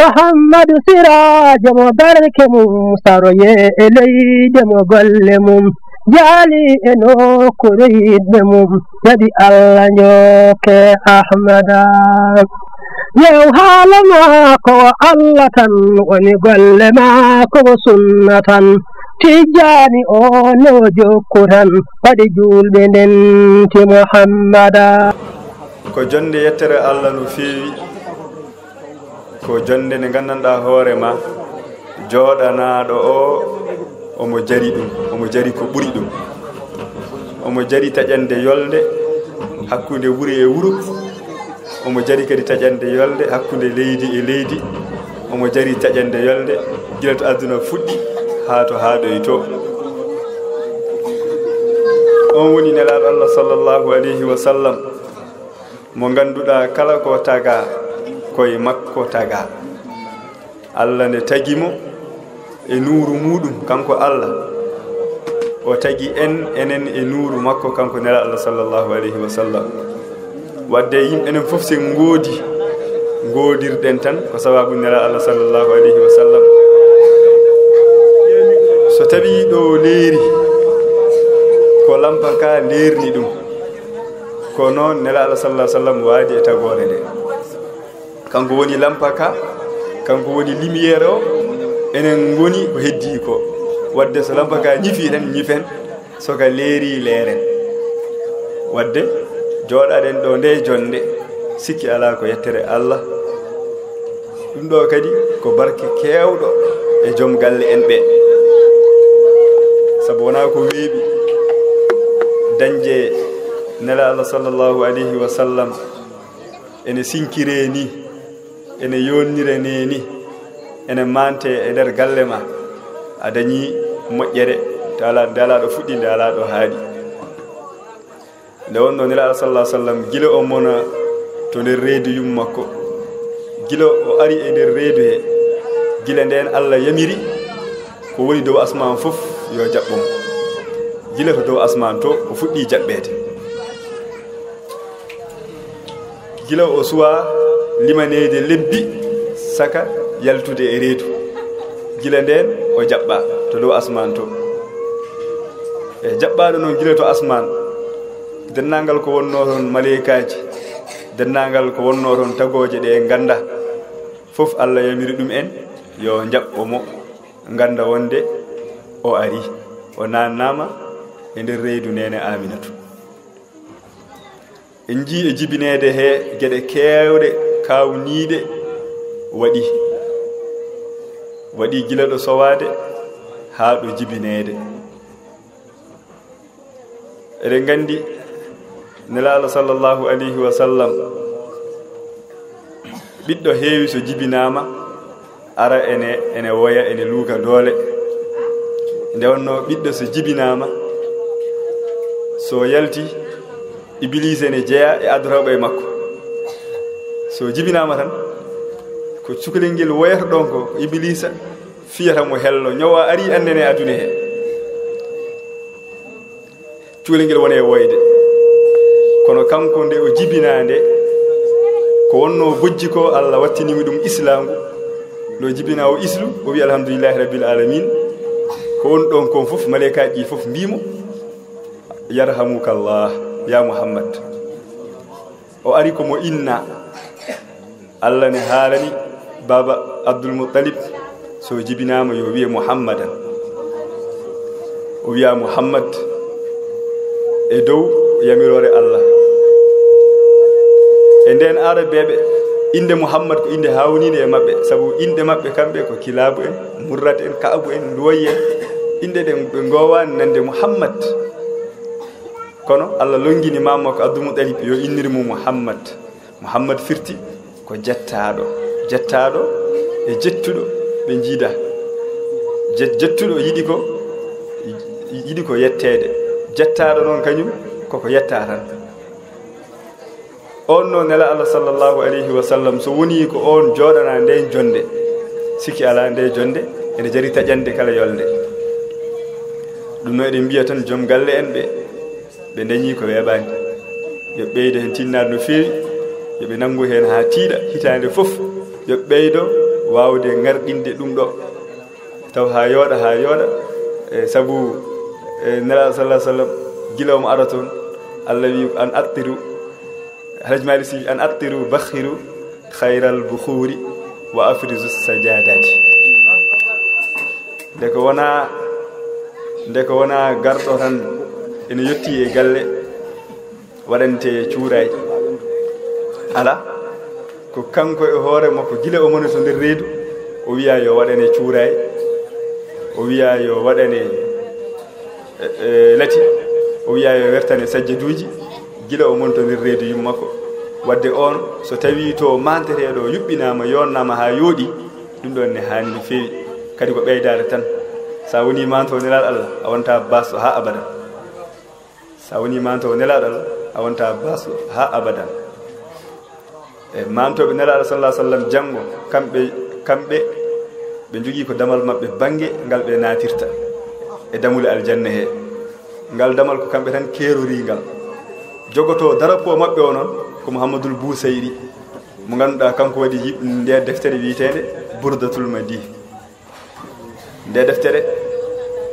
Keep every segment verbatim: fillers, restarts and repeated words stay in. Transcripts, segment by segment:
Muhammadu Siraajo mo barke mum saroye e leyde mo golle mum jaali e nokkuure yiɗɓe mum jaɓi Allah njokke Ahmada. Yew haala maako o Allah tan woni golle maako o sunna tan. Tijjaani o no jokku tan waɗi juulɓe ndenti Muhammada. Ko jonnde yettere Allah no feewi. Ko jonnde nde nganndanɗaa hoore ma jooɗanaaɗo o omo jari ɗum, omo jari ko ɓuri ɗum. Omo jari taƴande yolnde hakkunde wuro e wuro. Omo jari kadi taƴande yolnde hakkunde leydi e leydi. Omo jari taƴande yolnde gila to aduna fuɗɗi haa to haaɗoytoo. On woni Nelaaɗo Allah sallallahu alayhi wa sallam, mo ngannduɗaa kala ko tagaa, ko e makko tagaa. Allah ne tagi mo e nuuru muuɗum, kanko Allah. O tagi en, enen e nuuru makko, kanko Nelaaɗo Allah sallallahu alayhi wa sallam. Waɗde yimɓe enen fof, sen ngoodi, ngoodirɗen tan ko sababu Nelaaɗo Allah sallallahu alayhi wa sallam. So tawii ɗo leeri, ko lampa ka leerni ɗum. Ko noon Nelaaɗo Allah sallallahu alayhi wa sallam waadi e tagoore nde. Kanko woni lampa ka, kanko woni lumière o, enen ngoni ko heddii ko. Waɗde so lampa ka ñifii tan, ñifen, so ka leerii, leeren. Waɗde jooɗaɗen ɗo nde jonnde, sikki alaa ko yettere Allah. Ɗum ɗo kadi ko barke keewɗo e joom galle en ɓe. Sabu wonaa ko weeɓi dañde Nelaaɗo Allah sallallahu alayhi wa sallam ene sinkiree ni, ene yonniranee ni, ene mante e nder galle ma, a dañii moƴƴere, nde alaa, nde alaa ɗo fuɗɗi, nde alaa ɗo haaɗi. Nde wonnoo Nelaaɗo sallallahu alayhi wa sallam, gila o mona to nder reedu yumma makko, gila o ari e nder reedu he, gila ndeen Allah yamiri ko woni dow asmaan fof yo jaɓɓo mo. Gila to dow asmaan to o fuɗɗii jaɓɓeede. Gila o suwaa limaneede lebbi saka yaltude e reedu. Gila ndeen o jaɓɓaa to dow asmaan to. E jaɓɓaaɗo noon gila to asmaan, denndaangal ko wonnoo toon maleykaaji, denndaangal ko wonnoo toon tagooje ɗe en nganndaa, fof Allah yamiri ɗum en yo njaɓɓo mo, ngannda wonde o arii, o naannaama e nder reedu Neene Aaminatu. En njii e jibineede he geɗe keewɗe kaawniiɗe waɗi, waɗi gila ɗo sowaade haa ɗo jibineede. Eɗen nganndi Nelaaɗo sallallahu alayhi wa sallam, ɓiɗɗo heewi so jibinaama, ara ene, ene woya, ene luuka doole. Nde wonnoo ɓiɗɗo so jibinaama, so yalti, Ibiliisa ene jeyaa e adorooɓe e makko. So jibinaama tan, ko cukalel ngel woyata ɗon ko, ko Ibiliisa fiyata mo hello, ñowa arii anndene aduna he. Cukalel ngel wona e woyde. Kono kanko nde o jibinaa nde, ko wonnoo bojji ko Allah wattinimi ɗum islaamu. Nde o jibinaa o islu, o wi alhamdulillahi rabbil alamin. Ko woni ɗon kon fof, maleykaaji ɗi fof mbii mo, "Yarhamukallah, ya Muhammad." O ari ko mo inna. Allah ne haalani baaba Abdul Muttalib, so jibinaama yo wiye Muhammadan. O wiya Muhammad e dow yamiroore Allah. E nden Arabeeɓe, innde Muhammad ko innde haawniinde e maɓɓe, sabu inɗe maɓɓe kamɓe ko Kilaabu en, Murrat en, Ka'abu en, Luwayy en, inɗe ɗen ɓe ngoowaani nande Muhammad. Kono Allah lonngini maama makko Abdul Muttalib yo innir mo Muhammad. Muhammad firti ko jettaaɗo. Jettaaɗo e jettuɗo ɓe njiida. Je-, jettuɗo yiɗi ko, yiɗi ko yetteede. Jettaaɗo noon kañum koko yettaa tan. On noon Nelaaɗo Allah sallallahu alayhi wa sallam, so wonii ko on jooɗanaa ndeen jonnde, sikki alaa ndee jonnde ene jari taƴande kala yolnde. Ɗum noon eɗen mbiya tan joom galle en ɓe, ɓe ndañii ko weeɓaani. Yo ɓeydo heen tinnaade no feewi, yo ɓe nanngu heen haa tiiɗa hitaande fof. Yo ɓeydo Waawde ngarɗinde ɗum ɗo, taw haa yooɗa, haa yooɗa, e sabu, e Nelaaɗo sallallahu alaihi wasallam, gila omo ara toon, Allah wi: "An attiru", Hajji Maalik Sy wi: "An attiru bakhiru khayral bukhuri wa afrizu sajadati." Nde ko wona, nde ko wona garɗo tan ene yotti e galle, waɗante cuuraay. Alaa, ko kanko e hoore makko, gila o moni to nder reedu, o wiya yo waɗane cuuraay, o wiya yo waɗane, e, e, lati, o wiya yo wertane sajjaduuji, gila o moni to nder reedu yumma makko. Wadde oon, so tawii to manteteeɗo yuɓɓinaama, yonnaama haa yooɗi, ɗum ɗoon ne haani no feewi. Kadi ko ɓeydaade tan. So a wonii manto Nelaaɗo Allah, a wontaa baasɗo haa abadan. So a wonii manto Nelaaɗo Allah, a wontaa baasɗo haa abadan. E mantooɓe Nelaaɗo sallallahu alaihi wasallam janngo, kamɓe, kamɓe, ɓe njogii ko damal maɓɓe bannge ngal ɓe naatirta e damule aljanna he. Ngal damal ko kamɓe tan keerorii ngal. Jogotoo darapo maɓɓe o noon ko Muhammadul Busayri, mo ngannduɗaa kanko waɗi yiɓ-, nde deftere wiyeteende Burdatul Madih. Nde deftere,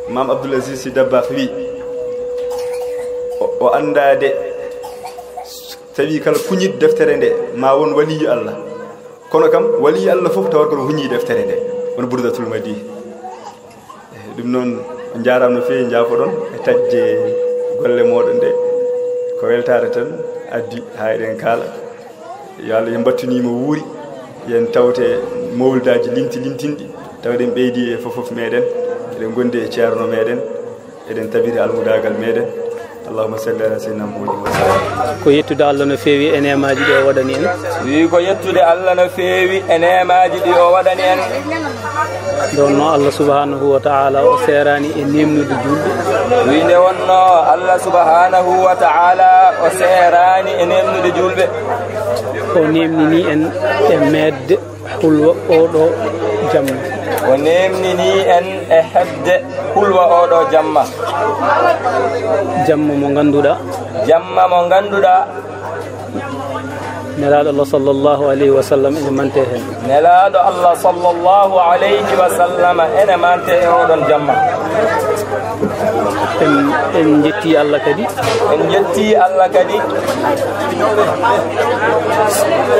Maam Abdul Aziz Sy Dabakh wi, o, o anndaade, tawi kala kuñiɗo deftere nde, ma won waliyu Allah. Kono kam, waliyu Allah fof tawata kono huñi deftere nde, won Burdatul Madih. Ɗum noon, on njaaraama no feewi, njaafoɗon e taƴde golle mooɗon ɗe. Ko weltaare tan addi haa eɗen kaala. Yo Allah, en mbattanii mo wuuri, yen tawte mawlidaaji limti limtinɗi, tawa eɗen ɓeydi e fof fof meɗen, eɗen ngondi e ceerno meɗen, eɗen tabiri almudaagal meɗen. Allahumma salli ala sayyidina Muhammadin wa sallam. Ko yettude Allah no feewi e neemaaji ɗi o waɗani en. Wi ko yettude Allah no feewi e neemaaji ɗi o waɗani en. Nde wonno Allah subhanahu wa ta'ala o seeraani e neemnude juulɓe. Wi nde wonno Allah subhanahu wa ta'ala o seeraani e neemnude juulɓe. O neemnini en e meeɗde hulwa oɗo jamma. O neemnini en e heɓde hulwa oɗo jamma. Jamma mo ngannduɗaa. Jamma mo ngannduɗaa. Nelaaɗo Allah sallallahu alayhi wa sallam ene mante heen. Nelaaɗo Allah sallallahu alayhi wa sallam ene mante e oɗon jamma. En, en njetti Allah kadi. En njetti Allah kadi.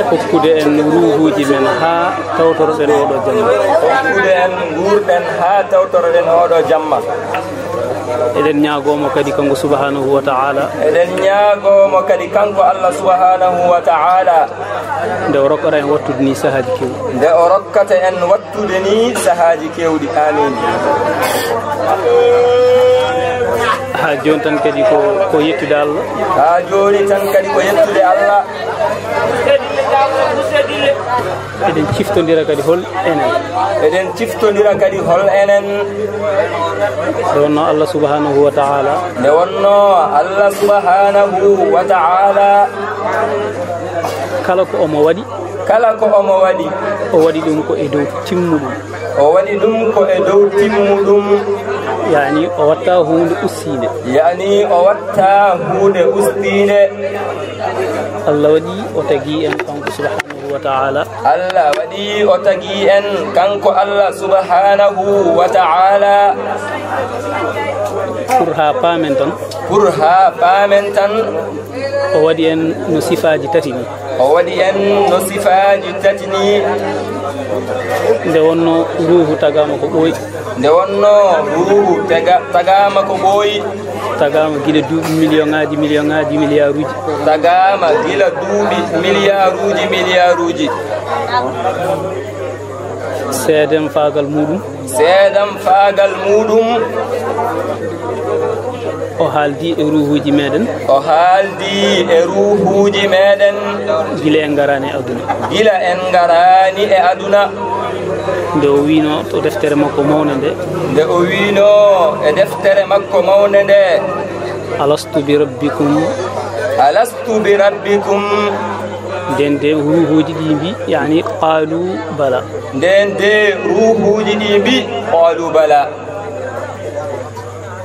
Hokkude en ruuhuuji men haa tawtoroɗen oɗo jamma. Hokkude en nguurɗen haa tawtoroɗen oɗo jamma. Eɗen ñaagoo mo kadi kanko subhanahu wa ta'ala. Eɗen ñaagoo mo kadi kanko Allah subhanahu wa ta'ala. Nde o rokkata en wattude ni sahaaji keewɗi. Nde o rokkata en wattude ni sahaaji keewɗi. Amiin. Haa jooni tan kadi ko, ko yettude Allah. Haa jooni tan kadi ko yettude Allah. Eɗen ciftondira kadi hol enen. Eɗen ciftondira kadi hol enen. Nde wonno Allah subhanahu wa ta'ala. Nde wonno Allah subhanahu wa ta'ala. Kala ko omo waɗi. Kala ko omo waɗi. O waɗi ɗum ko e dow timmuɗum. O waɗi ɗum ko e dow timmuɗum. Yani o watta huunde ustiinde. Yani o watta huunde ustiinde. Allah waɗi o tagi en kanko subhanahu wa ta'ala. Allah waɗi o tagi en kanko Allah subhanahu wa ta'ala. Pour haa paamen tan. Pour haa paamen tan. O waɗi en no sifaaji tati ni. O waɗi en no sifaaji tati ni. Nde wonno ruuhu tagaama ko ɓooyi. Nde wonno ruuhu tega-, tagaama ko ɓooyi. Tagaama gila duuɓi miliyoŋaaji, miliyoŋaaji, miliyaruuji. Tagaama gila duuɓi miliyaruuji, miliyaruuji. Seedem faagal muuɗum. Seedam faagal muuɗum. O haaldi e ruuhuuji meɗen. O haaldi e ruuhuuji meɗen. Gila en ngaraani e aduna. Gila en ngaraani e aduna. Nde o wiino to deftere makko mawnde nde. Nde o wiino e deftere makko mawnde nde. Alastu bi rabbikum. Alastu bi rabbikum. Nden de ruuhuuji ɗi mbi, yani, qaalu bala. Nden de ruuhuuji ɗi mbi, qaalu bala.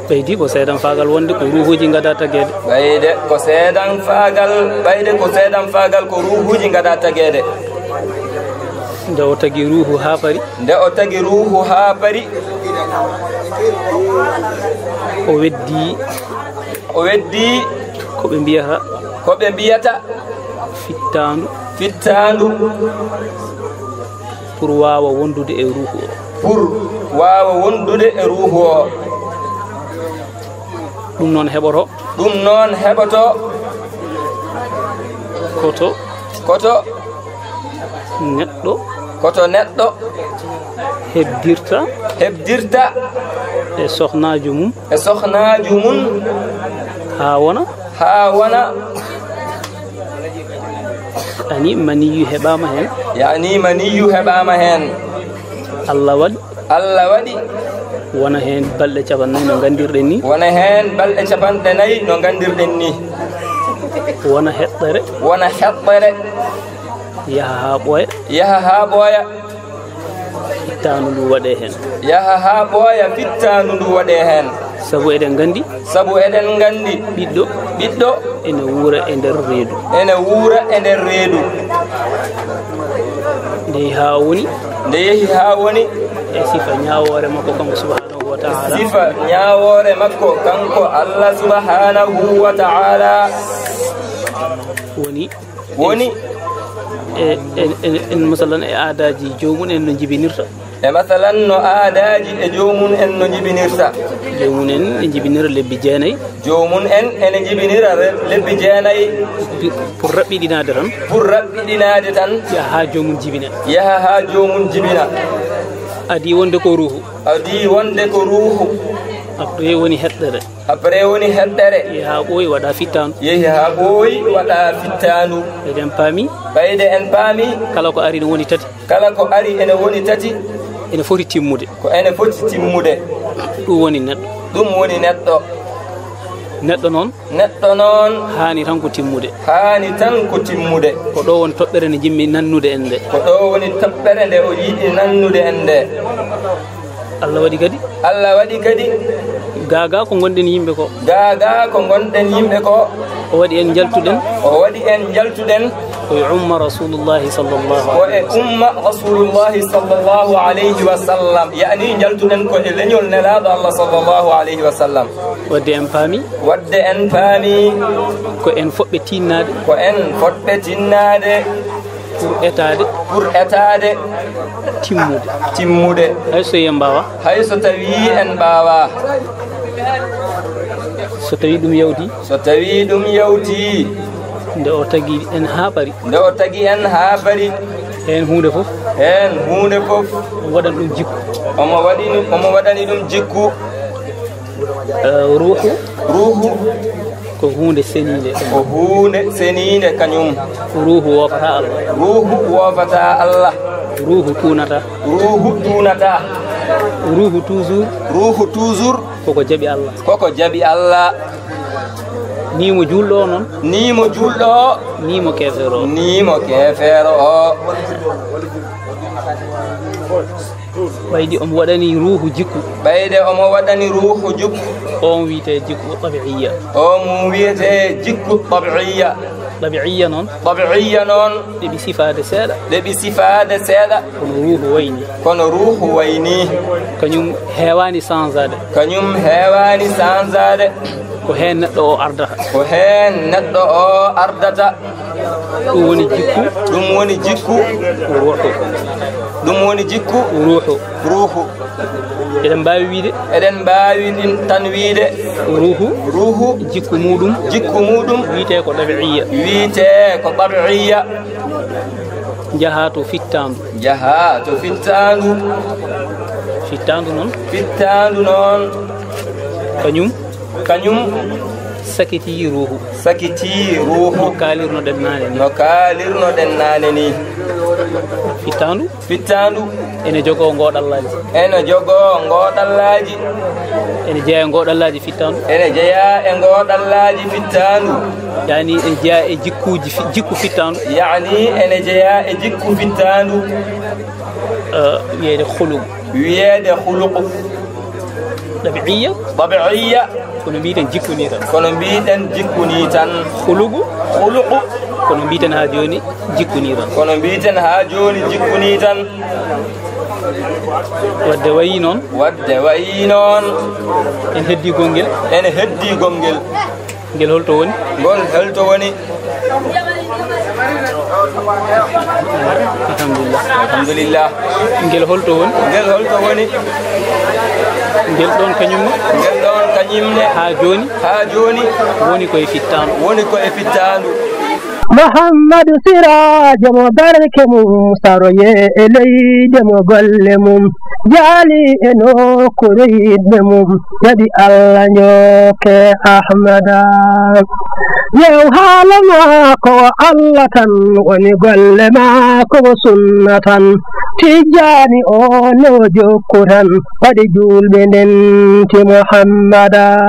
Ɓeydi ko seedan faagal wonde ko ruuhuuji ngada tageede. Ɓeyde ko seedan faagal, ɓeyde ko seedan faagal ko ruuhuuji ngada tageede. Nde o tagi ruuhu haa fari. Nde o tagi ruuhu haa fari. O weddi. O weddi. Ko ɓe mbiyata. Ko ɓe mbiyata. Fittaandu. Fittaandu. Pour waawa wondude e ruuhu o. Pour waawa wondude e ruuhu o. Ɗum noon heɓoto. Ɗum noon heɓoto. Koto. Koto. Neɗɗo. Koto neɗɗo. Heɓdirta. Heɓdirta. E sohnaajo mum. E sohnaajo mum. Haa wona. Haa wona. Ani maniyu heɓaama heen. Yani maniyu heɓaama heen. Allah waɗi. Allah waɗi. Wona heen balɗe capanɗe nayi no nganndirɗen ni. Wona heen balɗe capanɗe nayi no nganndirɗen ni. Wona heɗɗere. Wona heɗɗere. Yaha haa ɓooya. Yaha haa ɓooya. Fittaandu ndu waɗee heen. Yaha haa ɓooya fittaandu ndu waɗee heen. Sabu eɗen nganndi. Sabu eɗen nganndi. Ɓiɗɗo. Ɓiɗɗo. Ene wuura e nder reedu. Ene wuura e nder reedu. Nde yehi haa woni. Nde yehi haa woni. E sifa ñaawoore makko kanko subhanahu wa ta'ala. Sifa ñaawoore makko kanko Allah subhanahu wa ta'ala. Woni. Woni. E, e, e, en masalan e aadaaji joomum en no njibinirta. E masalan no aadaaji e joomum en no njibinirta. Joomum en ne njibinira lebbi jeenayi. Joomum en ene njibinira re-, lebbi jeenayi. Bi-, pour raɓɓiɗinaade tan. Pour raɓɓiɗinaade tan. Yaha haa joomum jibina. Yaha haa joomum jibina. Adii wonde ko ruuhu. Adii wonde ko ruuhu. Après woni heɗɗere. Après woni heɗɗere. Yehi haa ɓooyi waɗa fittaandu. Yehi haa ɓooyi waɗa fittaandu. Eɗen paami. Ɓayde en paami. Kala ko ari no woni tati. Kala ko ari ene woni tati. Ene foti timmude. Ko ene foti timmude. Ɗum woni neɗɗo. Ɗum woni neɗɗo. Neɗɗo noon. Neɗɗo noon. Haani tan ko timmude. Haani tan ko timmude. Ko ɗo woni toɓɓere nde njimmi nannude en nde. Ko ɗo woni toɓɓere nde o yiɗi nannude en nde. Allah waɗi kadi. Allah waɗi kadi. Gaagaa ko ngonɗen yimɓe ko. Gaagaa ko ngonɗen yimɓe ko. O waɗi en njaltuɗen. O waɗi en njaltuɗen. Ko e umma Rasulullahi sallallahu alayhi wa sallam. Ko e umma Rasulullahi sallallahu alayhi wa sallam. Yani njaltuɗen ko e leñol Nelaaɗo Allah sallallahu alayhi wa sallam. Wadde en paami. Wadde en paami. Ko en foɗɓe tinnaade. Ko en foɗɓe tinnaade. Pour etaade. Pour etaade. Timmude. Timmude. Hay so en mbaawa. Hay so tawii en mbaawa. So tawii ɗum yawti. So tawii ɗum yawti. Nde o tagi en haa ɓari. Nde o tagi en haa ɓari. Heen huunde fof. Heen huunde fof. Omo waɗani ɗum jikku. Omo waɗini, omo waɗani ɗum jikku. Eh, ruuhu. Ruuhu. Ko huunde seniinde. Ko huunde seniinde kañum. Ruuhu woofataa Allah. Ruuhu woofataa Allah. Ruuhu tuunataa. Ruuhu tuunataa. Ruuhu toujours. Ruuhu toujours. Koko jaɓi Allah. Koko jaɓi Allah. Nii mo juulɗo o noon. Nii mo juulɗo o. Nii mo keefeero o. Nii mo keefeero o. Ɓayde omo waɗani ruuhu jikku. Ɓayde omo waɗani ruuhu jikku. On wiyetee jikku tabi'iyya. On wiyetee jikku tabi'iyya. Tabi'iyya noon. Tabi'iyya noon. Ɗeɓi sifaade seeɗa. Ɗeɓi sifaade seeɗa. Kono ruuhu wayni. Kono ruuhu wayni. Kañum heewaani sansaade. Kañum heewaani sansaade. Ko heen neɗɗo o ardata. Ko heen neɗɗo o ardata. Ɗum woni jikku. Ɗum woni jikku. Ruuhu. Ɗum woni jikku. Ruuhu. Ruuhu. Eɗen mbaawi wiyde. Eɗen mbaawi ɗin tan wiyde. Ruuhu. Ruuhu. Jikku muuɗum. Jikku muuɗum. Wiyetee ko tabi'iyya. Wiyetee ko tabi'iyya. Njaha to fittaandu. Njaha to fittaandu. Fittaandu noon. Fittaandu noon. Kañum. Kañum. Sakitii ruuhu. Sakitii ruuhu. No kaalirnoɗen naane ni. No kaalirnoɗen naane ni. Fittaandu. Fittaandu. Ene jogoo ngoɗallaaji. Ene jogoo ngoɗallaaji. Ene jeyaa e ngoɗallaaji fittaandu. Ene jeyaa e ngoɗallaaji fittaandu. Yani ene jeyaa e jikkuuji fi-, jikku fittaandu. Yani ene jeyaa e jikku fittaandu. Eh, wiyeede khuluq. Wiyeede khuluq. Tabi'iyya. Tabi'iyya. Kono mbiɗen jikku ni tan. Kono mbiɗen jikku ni tan. Khuluqu. Khuluqu. Kono mbiyeten haa jooni jikkunii tan. Kono mbiyeten haa jooni jikkunii tan. Wadde wayi noon. Wadde wayi noon. En heddii gongel. En heddii gongel. Ngel holto woni? Ngol holto woni? Alhamdulillah. Alhamdulillah. Ngel holto woni? Ngel holto woni? Ngel ɗoon kañum ne. Ngel ɗoon kañum ne. Haa jooni. Haa jooni. Woni ko e fittaandu. Woni ko e fittaandu. Muhammadu Siraajo mo barke mum saroye e leyde mo golle mum jaali e nokkuure yiɗɓe mum. Jaɓi Allah njokke Ahmada. Yew haala maako o Allah tan woni golle maako o sunna tan. Tijjaani o no jokku tan waɗi juulɓe ndenti Muhammada.